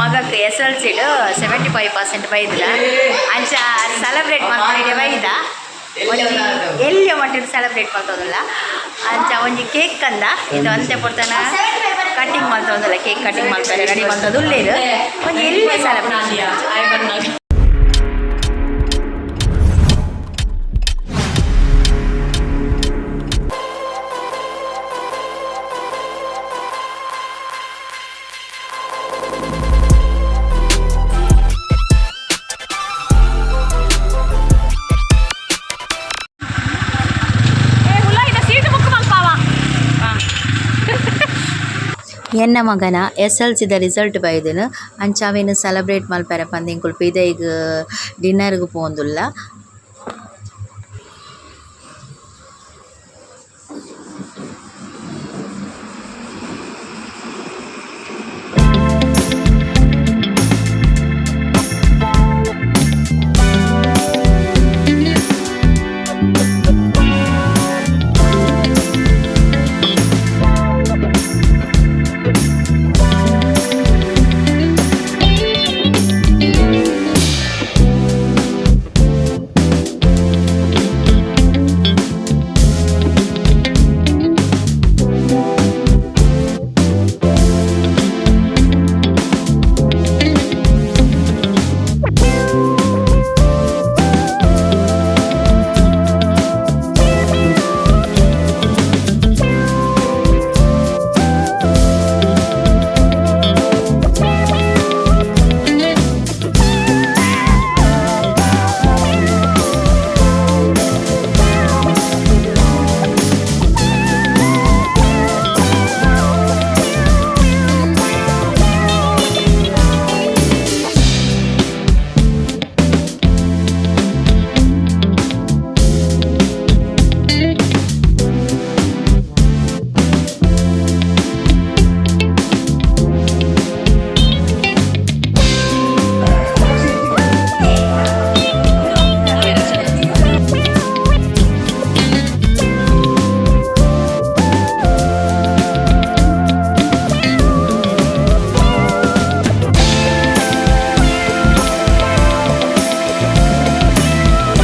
ಮಗಕ್ಕೆ S L said 75% ಬೈದಿಲ್ಲ. ಅಂಚ celebrate ಮಾಡ್ತಾರೆ ಬೈದ. ಒಂಜಿ ಎಲ್ಲಿ ಮಟ್ಟಿಗೆ ಸೆಲೆಬ್ರೇಟ್ ಮಾಡ್ತೋದಲ್ಲ. ಅಂಚ ಒಂಜಿ ಕೇಕ್ ಕಂದ ಇದು ಅಂತೆ ಪೊರ್ತನ ಕಟಿಂಗ್ ಮಾಡ್ತೋದಲ್ಲ. ಕೇಕ್ ಕಟಿಂಗ್ ಮಾಡ್ತಾರೆ, ರೆಡಿ ಮಾಡ್ತೋದು ಉಳ್ಳೇರು. ಒಂಜಿ ಎಲ್ಲಿ ಸೆಲೆಬ್ರೇಷನ್. ಎನ್ನ ಮಗನ ಎಸ್ ಎಲ್ ಸಿದ ರಿಸಲ್ಟ್ ಬೈದನು. ಅಂಚ ಅವೇನು ಸೆಲೆಬ್ರೇಟ್ ಮಲ್ಪೆರೆ ಪಂದ್ ಎಂಕುಲು ಪಿದೈಗ್ ಡಿನ್ನರ್ಗ್ ಪೋವೊಂದುಲ್ಲ.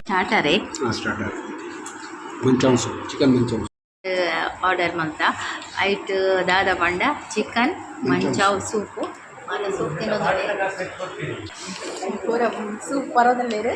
ಸ್ಟಾರ್ಟರೇ? Starter manchow soup, chicken manchow. Order ಮಲ್ತ. ಐಟ್ ದಾದ ಪಂಡ ಚಿಕನ್ ಮಂಚಾವ್ ಸೂಪು. ಮಾತ ಸೂಪ್ ತಿನ್ನೋದು. ಪೂರ ಸೂಪ್ ಪರೋದಲ್ಲೇರು.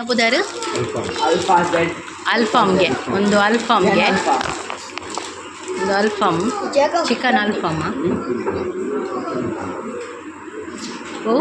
ಪುದರ್? ಅಲ್ಫಾಮ್ಗೆ ಒಂದು, ಅಲ್ಫಾಮ್ಗೆ ಒಂದು, ಅಲ್ಫಾಮ್, ಚಿಕನ್ ಅಲ್ಫಾಮ. ಓ.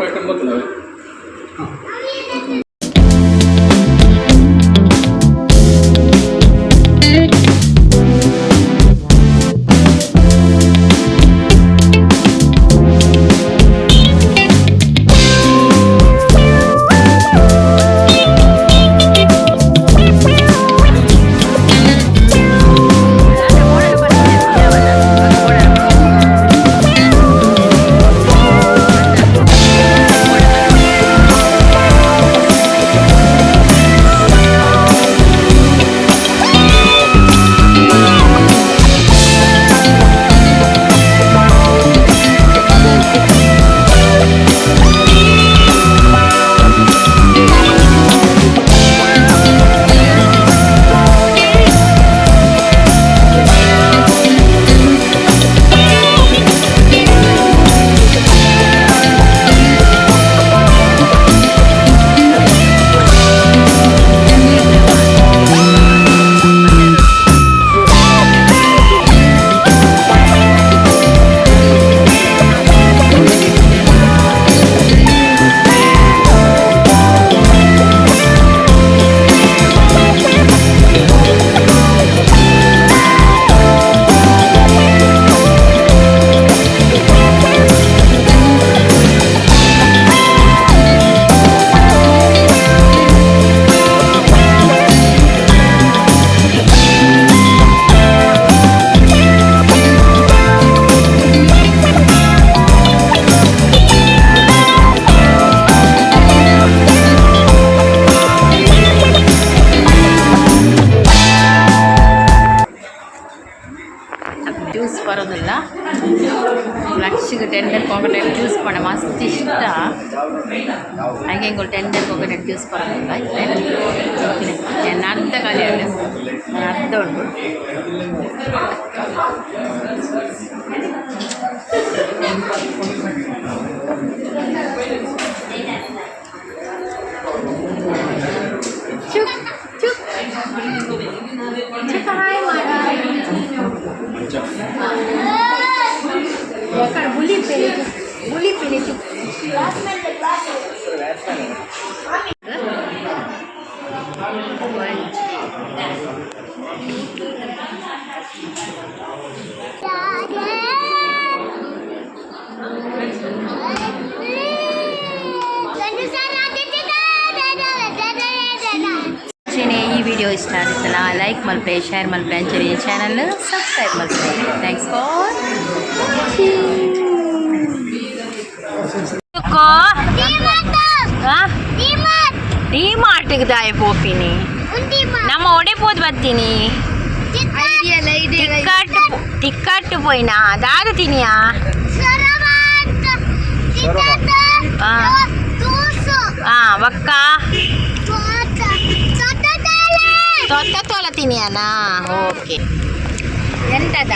ಟೆಂಡರ್ ಕೋಕೋನಟ್ ಜ್ಯೂಸ್ ಪಂಡ ಮಸ್ತ್ ಇಷ್ಟ. ಹಾಗೆ ಎಂಕುಲು ಟೆಂಡರ್ ಕೋಕೋನಟ್ ಜ್ಯೂಸ್ ಪರೊಂದುಲ್ಲ ಇತ್ತೆ. ಎನ್ನ ಅರ್ಧ ಖಾಲಿ ಆಂಡ್, ಅರ್ಧ ಉಂಡು. ಚುಕ್ ಚುಕ್ ಚುಕ್, ಹಾಯ್ ಮಾಡ. ಎಕ್ಕಡ ಬುಲಿಪೆ ಬುಲಿಪೆನೆ ಚುಕ್. ಅಂಚೆನೆ ಈ ವಿಡಿಯೋ ಇಷ್ಟ ಆದಿತ್ತಲ್ಲ, ಲೈಕ್ ಮಲ್ಪೆ, ಶೇರ್ ಮಲ್ಪೆ, ಅಂಚನೆ channel subscribe Malpe. Thanks for watching. ಡಿಮಾರ್ಟ್ಗೆ ದಾಯ ಪೋಪಿನಿ? ನಮ್ಮ ಒಡೆ ಪೋದು ಬರ್ತೀನಿ. ತಿಕ್ಕಟ್ಟು ತಿಕ್ಕಟ್ಟು ಪೋಯಿನಾ? ದಾದ ತಿನಿಯಾ? ಆ ಬಕ್ಕ ತೊತ್ತ ತೋಲ ತಿನಿಯಾನಾ? ಓಕೆ. ಎಂತದ?